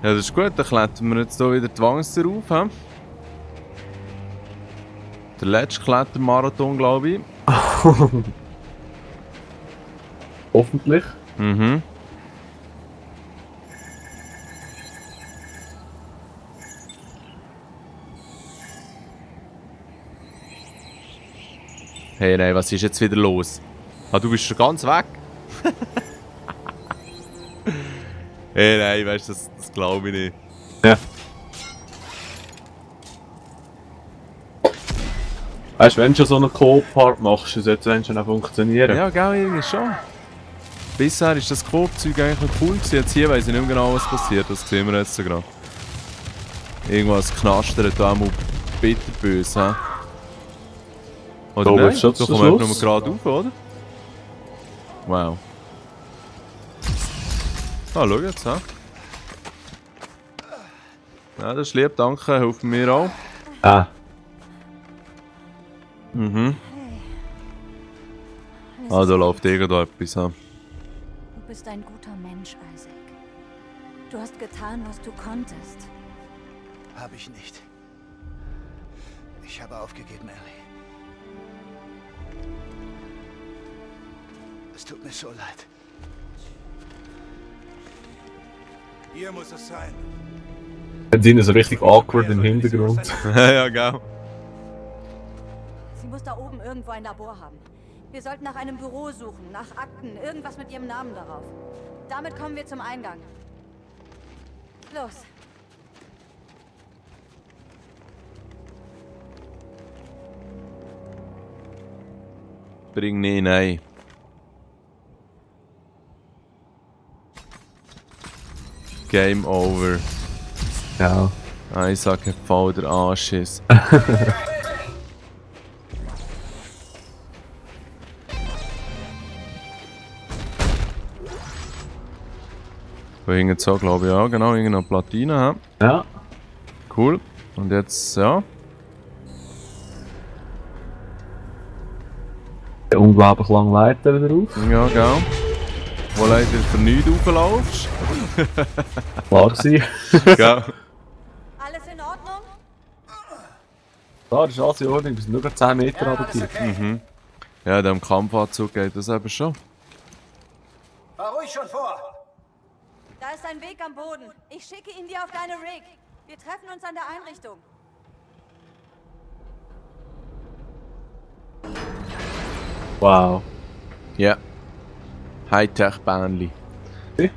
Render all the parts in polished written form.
Ja, das ist gut, dann klettern wir jetzt hier wieder die Wangster rauf. He? Der letzte Klettermarathon, glaube ich. Hoffentlich. Mhm. Hey, nein, was ist jetzt wieder los? Ah, du bist schon ganz weg? Hey, nein, weißt du, das glaube ich nicht. Ja. Weißt du, wenn du schon so einen Co-Part machst, sollte es schon auch funktionieren. Ja, gell, irgendwie schon. Bisher ist das Coop-Zeug eigentlich noch cool gewesen. Jetzt hier weiss ich nicht mehr genau, was passiert. Das sehen wir jetzt so gerade. Irgendwas knastert da mal bitterböse, hä? Oder So, nein? jetzt schon Da zum kommen wir Schluss. nur gerade auf, oder? Wow. Ah, schau jetzt, hä? Ja, das ist lieb, danke, helfen mir auch. Ah. Mhm. Ah, da läuft irgendwo etwas, hä? Du bist ein guter Mensch, Isaac. Du hast getan, was du konntest. Habe ich nicht. Ich habe aufgegeben, Ellie. Es tut mir so leid. Hier muss es sein. Dann sind so richtig awkward im Hintergrund. Ja, gell. Sie muss da oben irgendwo ein Labor haben. Wir sollten nach einem Büro suchen, nach Akten, irgendwas mit ihrem Namen darauf. Damit kommen wir zum Eingang. Los. Bring nicht nein. Game over. Ja. Isaac hat voll der Anschiss. Da hängt so, glaube ich, auch genau, irgendeine Platine. He? Ja. Cool. Und jetzt, ja. Der unglaublich lange Leiter wieder auf. Ja, genau. Wo leider für nichts rauflaufst. Klar gewesen. Gell? Alles in Ordnung? Da ist alles in Ordnung, wir sind nur gerade 10 Meter runtergefallen. Okay. Mhm. Ja, dem Kampfanzug geht das eben schon. Fahr ruhig schon vor. Da ist ein Weg am Boden. Ich schicke ihn dir auf deine Rig. Wir treffen uns an der Einrichtung. Wow. Ja. Hightech-Bähnli. Okay.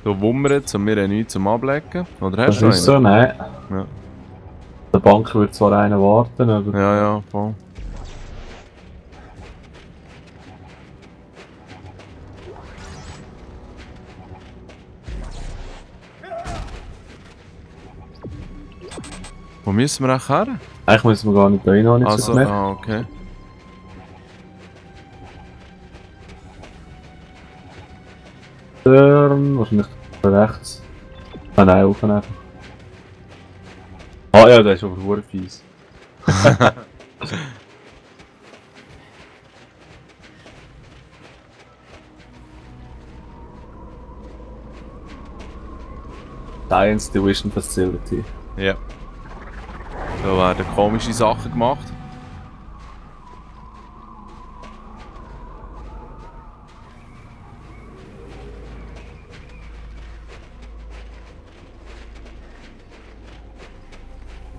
Da wummert es und wir haben nichts zum Ablecken. Oder hast Das du einen? ist so, nein. Ja. Der Bank wird zwar einer warten, aber... Ja, ja, voll. Wo müssen wir eigentlich her? Eigentlich müssen wir gar nicht da rein, habe ich Also, gemerkt. ah, okay. Wahrscheinlich rechts. Ah nein, auf einfach. Ah ja, der ist aber verdammt fies. Science Division Facility. Ja. Da werden komische Sachen gemacht.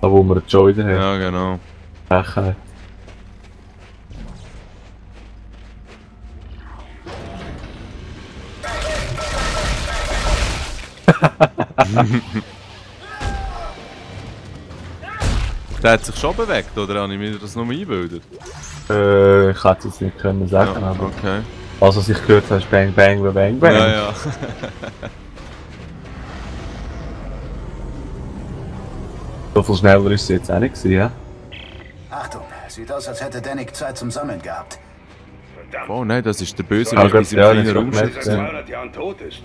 Da wo wir Joy wieder haben. Ja, genau. Frechheit. Der hat sich schon bewegt, oder habe ich mir das noch mal eingebildet? Ich hätte es jetzt nicht können sagen, Ja, aber... okay. Also, was ich gehört habe, ist Bang Bang Bang Bang. Ja, ja. So viel schneller ist es jetzt auch nicht gewesen, ja? Achtung, sieht aus, als hätte Danik Zeit zum Sammeln gehabt. Oh nein, das ist der Böse, Ja, der in diesem ja, kleinen das Raum ist sitzt. ja. 200 Jahren tot ist.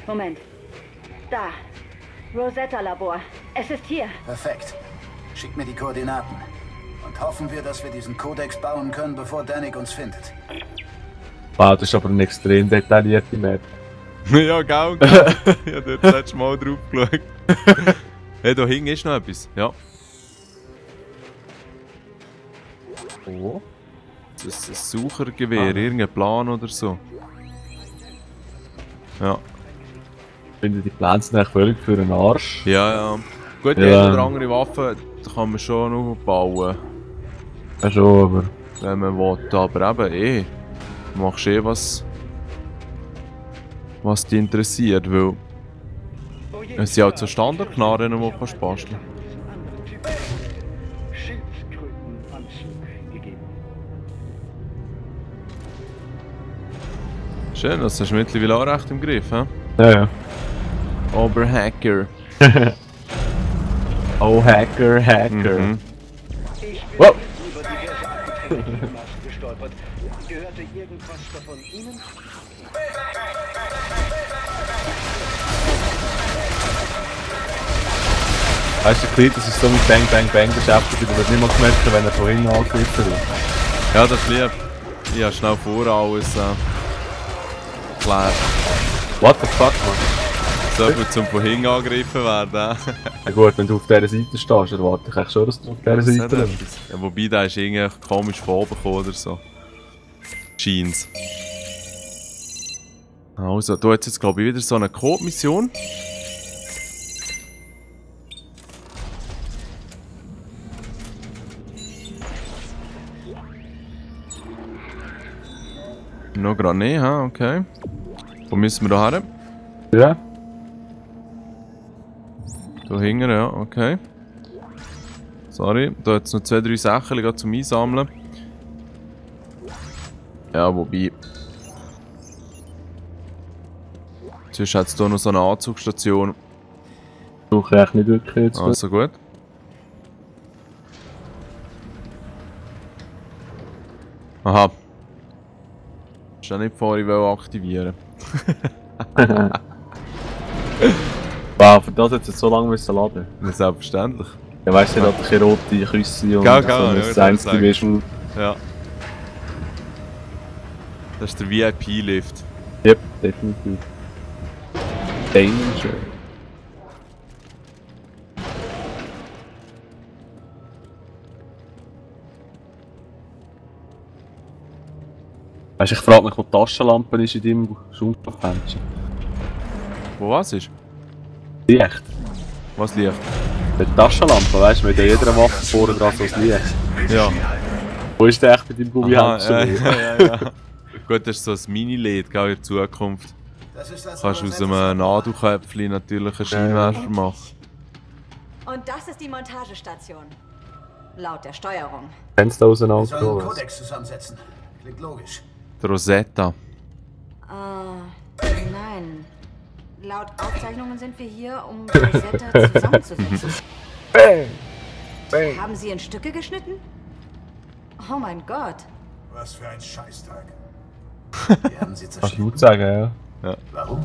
Moment. Da. Rosetta-Labor. Es ist hier. Perfekt. Schick mir die Koordinaten. Und hoffen wir, dass wir diesen Kodex bauen können, bevor Danik uns findet. Wow, das ist aber eine extrem detaillierte Map. Ja, gell, gell. Ich hab dort das letzte Mal drauf geschaut. Hey, da hinten ist noch etwas. Ja. Oh. Das ist ein Suchergewehr, irgendein Plan oder so. Ja. Ich finde, die Pläne sind eigentlich völlig für den Arsch. Ja, ja. Gut, die Ja. eine oder andere Waffe kann man schon noch bauen, Ja schon, aber... wenn man will. Aber eben, du machst was dich interessiert, weil es sind halt so Standardknarren, die du basteln kannst. Schön, das hast du mittlerweile auch recht im Griff, hä? Ja, ja. Oberhacker. Oh, Hacker, Hacker. Mhm. Ich bin Wow. über diverse Apothekenmaßen gestolpert. Gehörte irgendwas davon Ihnen? Weißt du, Cletus ist so mit Bang Bang Bang beschäftigt, du wirst nicht mal gemerkt, wenn er von hinten angegriffen wird. Ja, das lieb. Ich hab schnell vor alles klar. What the fuck, man? So viel zum von hinten angegriffen werden. Ja gut, wenn du auf dieser Seite stehst, erwarte ich eigentlich schon, dass du auf dieser Seite bist. Ja, wobei der ist irgendwie komisch von oben gekommen oder so. Scheint's. Also, du hast jetzt glaube ich wieder so eine Coop-Mission. Noch gerade nicht, ha? Okay. Wo müssen wir da her? Ja? Da hinten, ja, okay. Sorry, da hat es noch 2, 3 Sachen zum Einsammeln. Ja, wobei. Sonst hat es hier noch so eine Anzugsstation. Suche ich echt nicht wirklich jetzt. Also gut. Aha. Ist ja nicht vorher aktivieren. Wow, für das hat es jetzt so lange müssen laden. Ja, selbstverständlich. Ja, weißt du, da hat ein rote Küsse und Gell, so ja, ein ich Science würde Division. Ja. Das ist der VIP-Lift. Yep, definitiv. Danger. Weißt du, ich frage mich, wo die Taschenlampe ist in deinem Schaumstoffhändchen. Wo was ist? Licht. Was liegt? Die Taschenlampe, weißt du, mit jeder Waffe vorne dran so ein Licht. Ja. Wo ist der echt mit deinem Gummihändchen? ja. Gut, das ist so ein Mini-LED, gell, in der Zukunft. Das ist das Kannst du aus einem Nadelköpfchen natürlich einen Scheinwerfer machen. Und das ist die Montagestation. Laut der Steuerung. Kennst du da Wir sollen einen auseinandergenommen? Kodex zusammensetzen. Klingt logisch. Die Rosetta. Nein. Laut Aufzeichnungen sind wir hier, um die Rosetta zusammenzusetzen. Haben Sie in Stücke geschnitten? Oh mein Gott. Was für ein Scheißtag. Wir haben sie Kannst du zerschnitten. gut sagen, ja. Warum?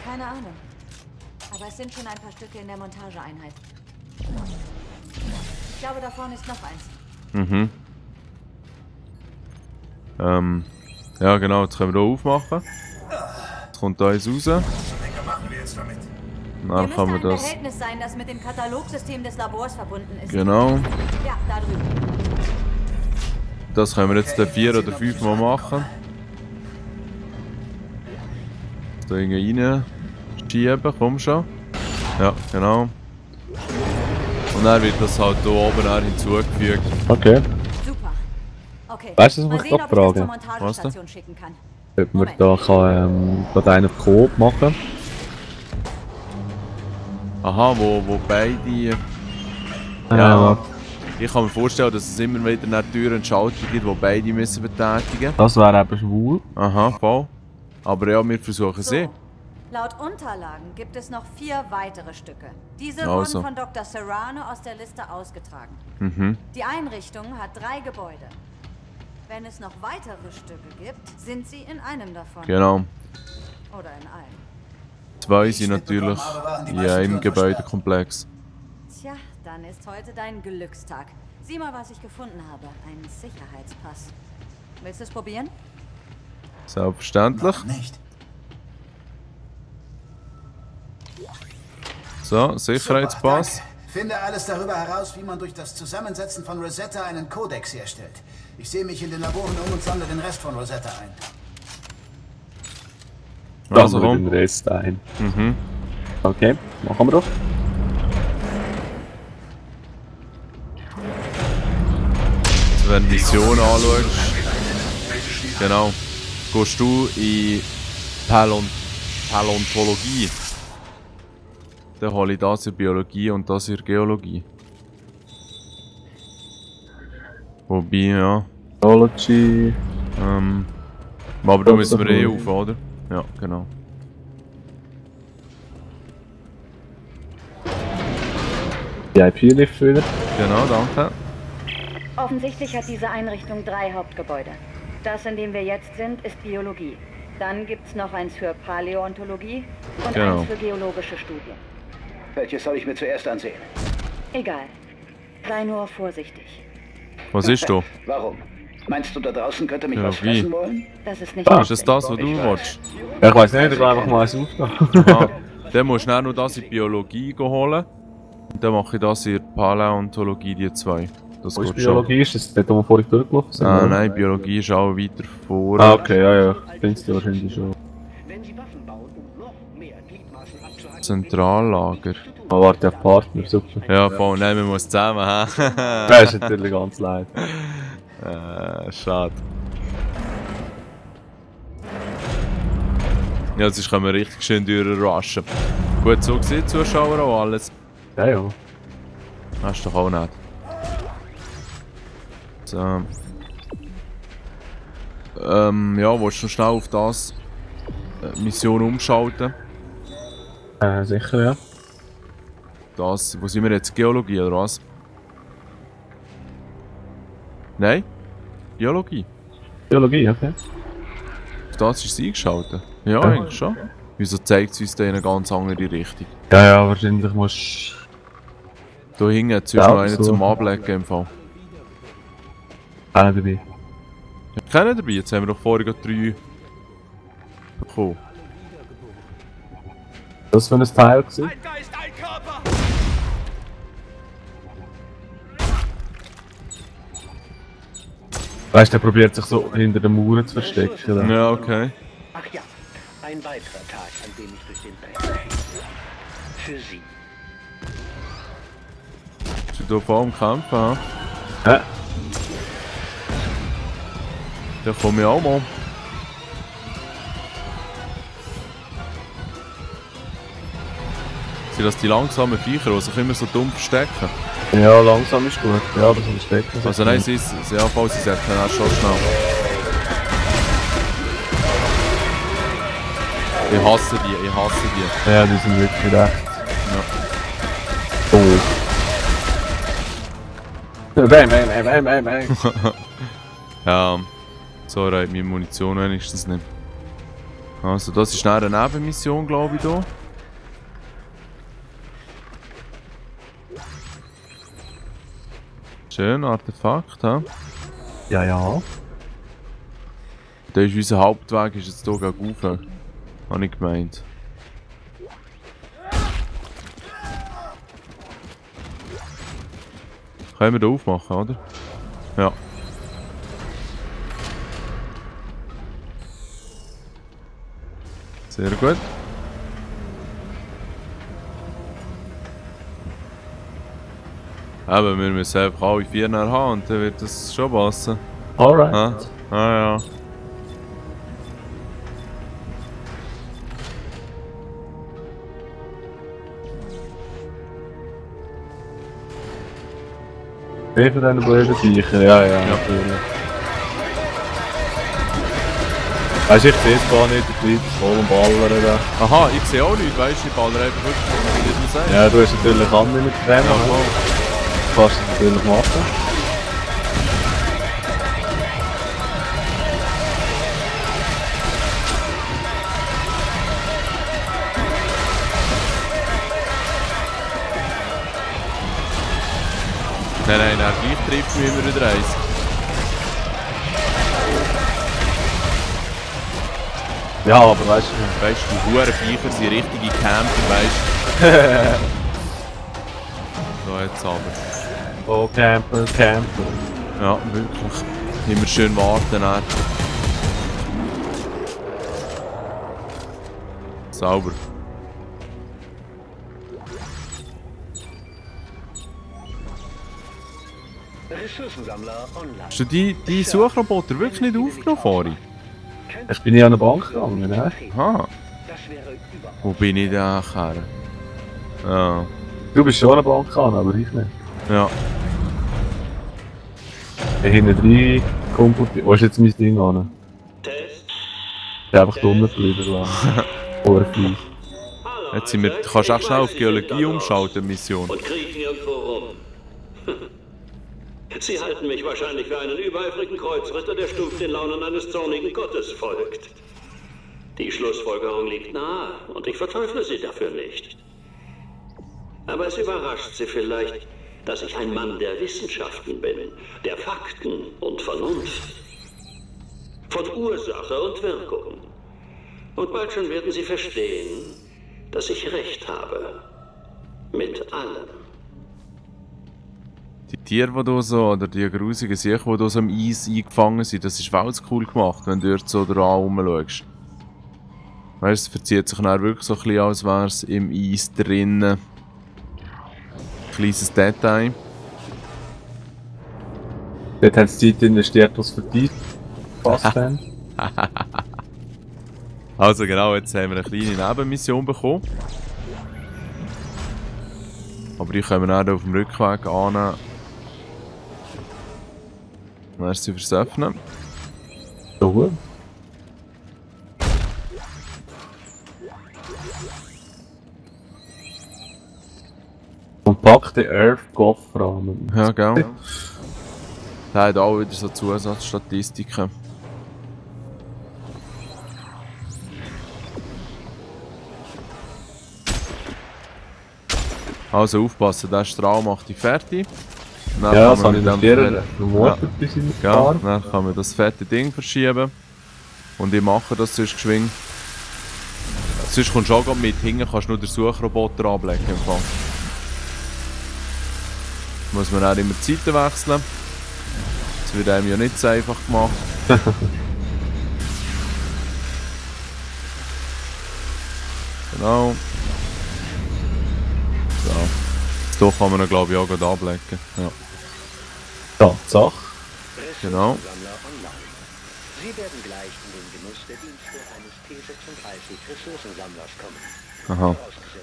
Keine Ahnung. Aber es sind schon ein paar Stücke in der Montageeinheit. Ich glaube, da vorne ist noch eins. Mhm. Ja genau, jetzt können wir hier aufmachen. Jetzt kommt da eins raus. Was machen wir jetzt damit? Und Wir dann müssen kann man ein das... Behältnis sein, das mit dem Katalogsystem des Labors verbunden ist. Genau. Ja, da drüben. Das können wir jetzt dann 4 oder 5 Mal machen. Da irgendwie rein schieben, komm schon. Ja, genau. Und dann wird das halt hier oben auch hinzugefügt. Okay. Super. Okay. Weißt du, was Mal ich sehen, gerade ob ich das zur frage? Montagestation schicken kann. Ob man da kann, gerade einen auf Coop machen. Aha, wo beide... Ja. Ja, ich kann mir vorstellen, dass es immer wieder eine Tür und Schalter gibt, die beide müssen betätigen. Das wäre eben schwul. Aha, voll. Aber ja, wir versuchen sie. So. Laut Unterlagen gibt es noch 4 weitere Stücke. Diese Also. wurden von Dr. Serrano aus der Liste ausgetragen. Mhm. Die Einrichtung hat 3 Gebäude. Wenn es noch weitere Stücke gibt, sind sie in einem davon. Genau. Oder in allen. 2 sind natürlich in einem Gebäudekomplex. Tja, Dann ist heute dein Glückstag. Sieh mal, was ich gefunden habe. Ein Sicherheitspass. Willst du es probieren? Selbstverständlich. Noch nicht. So, Sicherheitspass. Super, danke. Finde alles darüber heraus, wie man durch das Zusammensetzen von Rosetta einen Kodex herstellt. Ich sehe mich in den Laboren um und sammle den Rest von Rosetta ein. Also den rum. Rest ein. Mhm. Okay, machen wir doch. Also wenn du Mission anschaust, genau, gehst du in Paläontologie. Dann hole ich das in Biologie und das in Geologie. Wobei, ja. Biology. Aber da müssen wir eh auf, oder? Ja, genau. VIP-Lift wieder. Genau, danke. Offensichtlich hat diese Einrichtung 3 Hauptgebäude. Das, in dem wir jetzt sind, ist Biologie. Dann gibt's noch eins für Paläontologie und Genau. eins für geologische Studien. Welches soll ich mir zuerst ansehen? Egal. Sei nur vorsichtig. Was ist da? Warum? Meinst du, da draußen könnte mich Ja, was wie? fressen wollen? Das ist nicht Ist das das, was du Ich weiß. willst? Ja, ich weiß nicht, ich will einfach mal eins aufgehen. Aha. Dann musst du nur das in Biologie holen. Und dann mache ich das in Paläontologie, die zwei. Das Wo ist geht schon. Biologie? Ist das dort, wo wir vorhin durchgelaufen sind? Ah, nein, Biologie ist auch weiter vor. Ah, okay, ja. Findest du wahrscheinlich schon. Wenn Sie Waffen bauen, um noch mehr Gliedmaßen abzuhalten, Zentrallager. Ah, warte, auf Partner, super. Ja, voll, nein, wir müssen zusammen, hä? Das ist natürlich ganz leid. Schade. Ja, sonst können wir richtig schön durchrushen. Gut, so gesehen, Zuschauer auch alles. Ja. Hast du doch auch nicht. So. Ja, willst du noch schnell auf das Mission umschalten? Sicher, ja. Das, wo sind wir jetzt? Geologie oder was? Nein? Biologie. Biologie, okay. Auf das ist es eingeschaltet. Ja, eigentlich schon. Wieso zeigt es uns da in eine ganz andere Richtung? Ja, wahrscheinlich musst Da hinten hat es Ja, noch einen so. zum Ablecken im Fall. du auch dabei. Ja, keinen dabei, jetzt haben wir doch vorher gerade 3 bekommen. Das für ein Teil gewesen? Weißt du, der probiert sich so hinter den Mauern zu verstecken. Oder? Ja, okay. ach ja, ein weiterer Tag, an dem ich durch den Dreck gehe. Für Sie. Bist du da vor dem Kämpfen, ha? Ja. Da komme ich auch mal. Sind das die langsamen Viecher, die sich immer so dumm verstecken? Ja, langsam ist gut. Ja, das verstecken. Also nein, sie sollten auch schon schnell. Ich hasse die. Ja, die sind wirklich recht. Ja. Oh. Bang. Ja, so reicht meine Munition wenigstens nicht. Also, das ist eine Nebenmission, glaube ich, hier. Schön, Artefakt, hä? Ja. Da ist unser Hauptweg ist jetzt hier gegen rauf. Habe ich gemeint. Können wir da aufmachen, oder? Ja. Sehr gut. Aber wir müssen einfach alle 4 haben und dann wird das schon passen. Alright. Ja. Wie von diesen blöden Viecher? Ja, natürlich. Weißt du, ich sehe es gar nicht, ich bleibe voll am Ballern da. Aha, ich sehe auch nichts, weißt du, ich baller einfach wirklich, wie du sagst. Ja, du hast natürlich Hand mit Creme. Ja, voll. Du kannst es natürlich machen. Nein, gleich trifft mich immer wieder eins. Ja, aber weißt du... Weißt du, die Hurenviecher sind richtige Camper, weißt du? So, jetzt aber. Oh, Camper. Ja, wirklich. Immer schön warten. Dann. Sauber. Ressourcensammler online. Hast du die Suchroboter wirklich nicht aufgenommen vorhin? Ich bin ja an der Bank gegangen, ne? Aha. Das wäre überhaupt. Wo bin ich da nachher? Ja. Du bist schon an der Bank gegangen, aber ich nicht. Ja. Hinten drin, Kumpel, wo ist jetzt mein Ding an? Test. Ich bin einfach dumm geblieben, lassen. Ohrfies. Jetzt sind wir, du kannst auch schnell auf Geologie umschalten, Mission. Und kriechen irgendwo rum. Sie halten mich wahrscheinlich für einen übereifrigen Kreuzritter, der stumpf den Launen eines zornigen Gottes folgt. Die Schlussfolgerung liegt nahe und ich verteufle Sie dafür nicht. Aber es überrascht Sie vielleicht, dass ich ein Mann der Wissenschaften bin, der Fakten und Vernunft. Von Ursache und Wirkung. Und bald schon werden Sie verstehen, dass ich recht habe. Mit allem. Die Tiere, die hier so, oder die grusigen Sicher, die hier so am Eis eingefangen sind, das ist wirklich cool gemacht, wenn du dort so dran rumschaust. Weißt du, es verzieht sich dann wirklich so ein bisschen, als wäre es im Eis drinnen. Kleines Detail. Dort haben sie Zeit investiert, was für die passt haben. Also genau, jetzt haben wir eine kleine Nebenmission bekommen. Aber die können wir dann auf dem Rückweg annehmen. Merci fürs Öffnen. So. Kompakte Earth-Kofferrahmen. Ja, gell. Der hat auch wieder so Zusatzstatistiken. Also aufpassen, der Strahl macht dich fertig. Dann Ja, kann das man habe ich mit noch dem gerne vermutet bis in die Ja, Farbe. dann kann man das fette Ding verschieben. Und ich mache das sonst geschwind. Sonst kommst du auch mit hinten, kannst du nur den Suchroboter anlegen. Im Fall. Muss man auch immer die Seiten wechseln. Das wird einem ja nicht so einfach gemacht. Genau. So. So kann man ihn, glaube ich, auch gut ablegen. Ja. Tatsache. Genau. Ressourcensammler online. Sie werden gleich in den Genuss der Dienste eines T36 Ressourcensammlers kommen. Aha.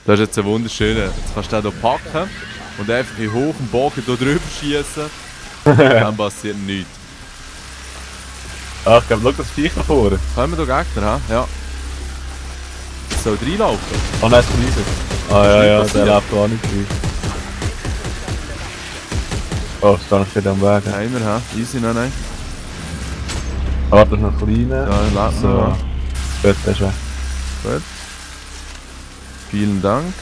Das ist jetzt ein wunderschöner. Jetzt kannst du den hier packen und einfach in hohem Bogen hier drüber schießen. Dann passiert nichts. Ah, ich glaube, schau das Viech nach vorne. Können wir hier Gegner haben? Ja. Das soll reinlaufen. Ah, nein, es ist riesig. Ah, ja, der läuft gar nicht rein. Oh, stehe ich wieder am Weg. Timer, ha? Easy, nein. Ah, das ist noch kleiner. Ja, lebt So. noch. Gut, das ist weg. Gut. Vielen Dank.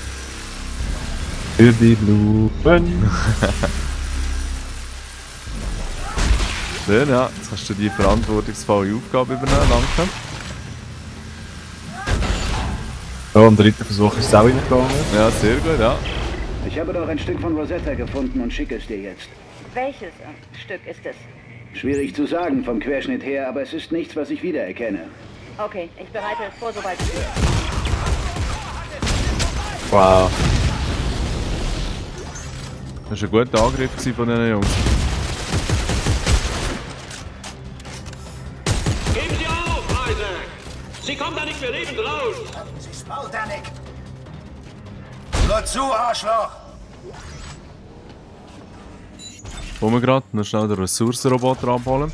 Für die Blumen. Schön, ja. Jetzt kannst du die verantwortungsvolle Aufgabe übernehmen. Danke. Ja, am dritten Versuch ist es auch reingegangen. Ja, sehr gut, ja. Ich habe doch ein Stück von Rosetta gefunden und schicke es dir jetzt. Welches Stück ist es? Schwierig zu sagen vom Querschnitt her, aber es ist nichts, was ich wiedererkenne. Okay, ich bereite es vor, sobald es geht. Wow. Das war ein guter Angriff von diesen Jungs. Geben Sie auf, Isaac! Sie kommen da nicht mehr lebend raus! Halten Sie das Maul, Danik! Nur zu, Arschloch! Wo wir gerade noch schnell den Ressourcenroboter abholen.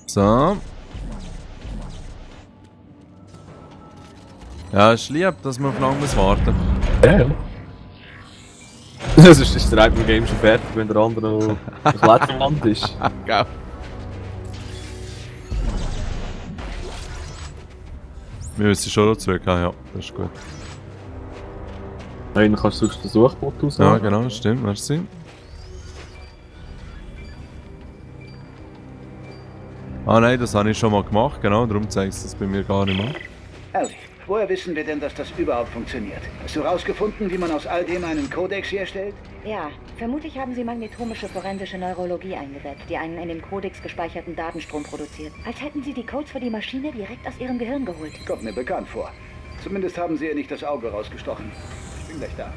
So. Ja, es ist lieb, dass man auf lange warten muss. Ja. Sonst ist der eigene Game schon fertig, wenn der andere noch auf letzter Hand ist. Gell? Wir müssen schon noch zurück, ja, das ist gut. Nein, dann kannst du sonst den Suchbot aus. Ja, genau, stimmt, merci. Ah nein, das habe ich schon mal gemacht, genau, darum zeigst du das bei mir gar nicht mehr. Ellie, woher wissen wir denn, dass das überhaupt funktioniert? Hast du rausgefunden, wie man aus all dem einen Kodex herstellt? Ja, vermutlich haben sie magnetomische forensische Neurologie eingesetzt, die einen in dem Kodex gespeicherten Datenstrom produziert. Als hätten sie die Codes für die Maschine direkt aus ihrem Gehirn geholt. Kommt mir bekannt vor. Zumindest haben sie ihr nicht das Auge rausgestochen. Ich bin gleich da.